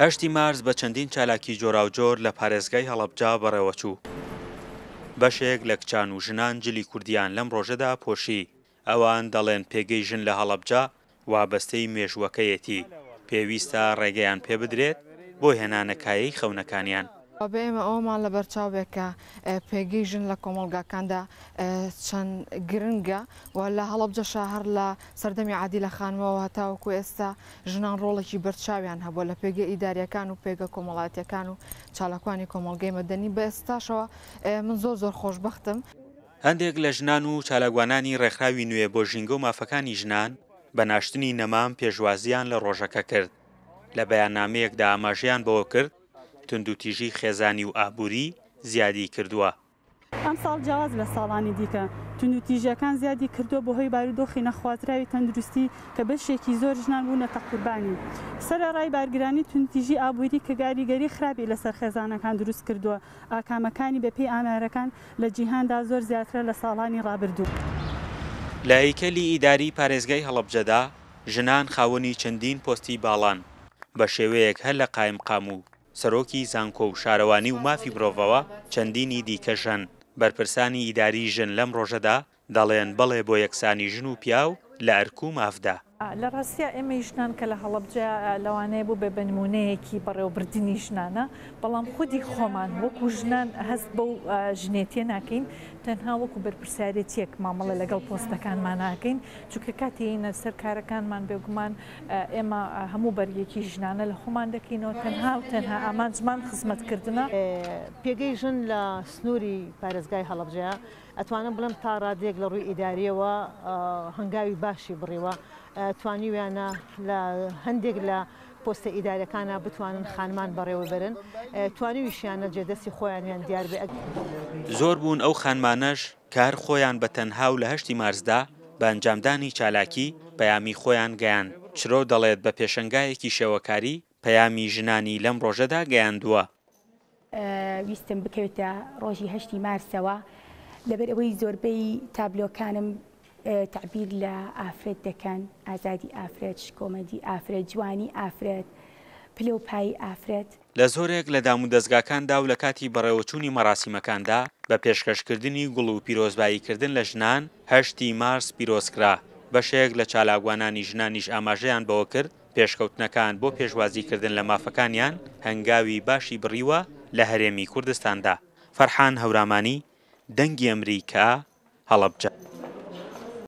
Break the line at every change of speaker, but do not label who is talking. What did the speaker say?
هەشتی مارس بە چەندین چالاکی جۆراوجۆر لە پارێزگای هەڵەبجە بەڕێوەچوو. بەشێک لە کچان و ژنان جلی کوردییان لەم ڕۆژەدا پۆشی، ئەوان دەڵێن پێگەی ژن لە هەڵەبجە وابەستەی مێژووەکەیەتی، پێویستە ڕێگەیان پێبدرێت بۆ هێنانەکایەی خەونەکانیان.
با ئێمە ئەوەمان لەبەرچاو بێت کە پێگەی ژن لە کۆمەڵگاکاندا چەند گرنگە و لە هەڵەبجەشا هەر لە سەردەمی عادیلە خانمەوە هەتاوەکو ئێستا ژنان ڕۆڵێکی بەرچاویان هەبووە لە پێگە ئیدارییەکان و پێگە کۆمەڵایەتییەکان و چالاکوانی کۆمەڵگەی مەدەنی، بە ئێستاشەوە من زۆر زۆر خۆشبەختم.
هەندێک لە ژنان و چالاکوانانی ڕێکخراوی نوێ بۆ ژینگە و مافەکانی ژنان بە ناشتنی نەمام پێشوازییان لە ڕۆژەکە کرد، لە بەیاننامەیەکدا ئاماژەیان بەوە کرد، توندوتیژی خێزانی و ئابووری زیادی کردووە.
ئەمساڵ جیاواز لە ساڵانی دیکە، توندوتیژییەکان زیادی کردووە بەهۆی بارودۆخی نەخوازراوی تەندروستی کە بەشێکی زۆر ژنان بوونەتە قوربانی. سەرەڕای بارگرانی توندوتیژی ئابووری کە گاریگەری خراپی لەسەر خێزانەکان دروست کردووە، ئاکامەکانی بەپێی ئامارەکان لە جیهاندا زۆر زیاترە لە ساڵانی ڕابردوو.
لە هەیکەلی ئیداری پارێزگای هەڵەبجەدا ژنان خاوەنی چەندین پۆستی باڵان، بە شێوەیەک هەر لە قایمقام و سەرۆکی زانکۆ و شارەوانی و مافی مرۆڤەوە چەندینی دیکەش هەن، بەرپرسانی ئیداری ژن لەم ڕۆژەدا دەڵێن بەڵێ بۆ یەکسانی ژن و پیاو لە ئەرک و مافدا.
لە ڕاستیا ئێمەی ژنان کە لە هەڵەبجە لەوانەیە بووبێ بە نموونەیەکی بەڕێوەبردنی ژنانە، بەڵام خودی خۆمان وەکوو ژنان هەست بەو ژنێتیە ناکەین، تەنها وەکوو بەرپرسیارێتیەک مامەڵە لەگەڵ پۆستەکانمان ئەکەین، چونکە کاتێ یەینە سەر کارەکانمان بێگومان ئێمە هەموو بەرگێکی ژنانە لە خۆمان دەکەینەوە، تەنها و تەنها ئامانجمان خزمەتکردنە.
پێگەی ژن لە سنووری پارێزگای هەڵەبجە ئەتوانم بڵێم تا ڕادەیەک لە ڕووی ئیدارییەوە هەنگاوی باشی بڕیوە، توانیویانە لە هەندێک لە پۆستە ئیداریەکانا بتوانن خانمان بەڕێوە بەرن، توانیویشیانە جێدەستی خۆیانیان دیار بێ.
زۆر بوون ئەو خانمانەش کە هەر خۆیان بە تەنها و لە هەشتی مارسدا بە ئەنجامدانی چالاکی پەیامی خۆیان گەیاند، چرۆ دەڵێت بە پێشەنگایەکی شێوەکاری پەیامی ژنانی لەم ڕۆژەدا گەیاندووە.
ویستم بکەوێتە ڕۆژی هەشتی مارسەوە، لەبەر ئەوەی زۆربەی تابلۆکانم تەعبیر لە ئافرەت دەکەن، ئازادی ئافرەت، شکۆمەندی ئافرەت، جوانی ئافرەت، پلە و پایەی ئافرەت.
لە زۆرێک لە دامودەزگاکاندا و لە کاتی بەڕێوەچوونی مەراسیمەکاندا بە پێشکەشکردنی گوڵ و پیرۆزباییکردن لە ژنان هەشتی مارس پیرۆزکرا، بەشێک لە چالاکوانانی ژنانیش ئاماژەیان بەوە کرد پێشکەوتنەکان بۆ پێشوازیکردن لە مافەکانیان هەنگاوی باشی بڕیوە لە هەرێمی کوردستاندا. فەرحان هەورامانی، دەنگی ئەمریکا، هەڵەبجە.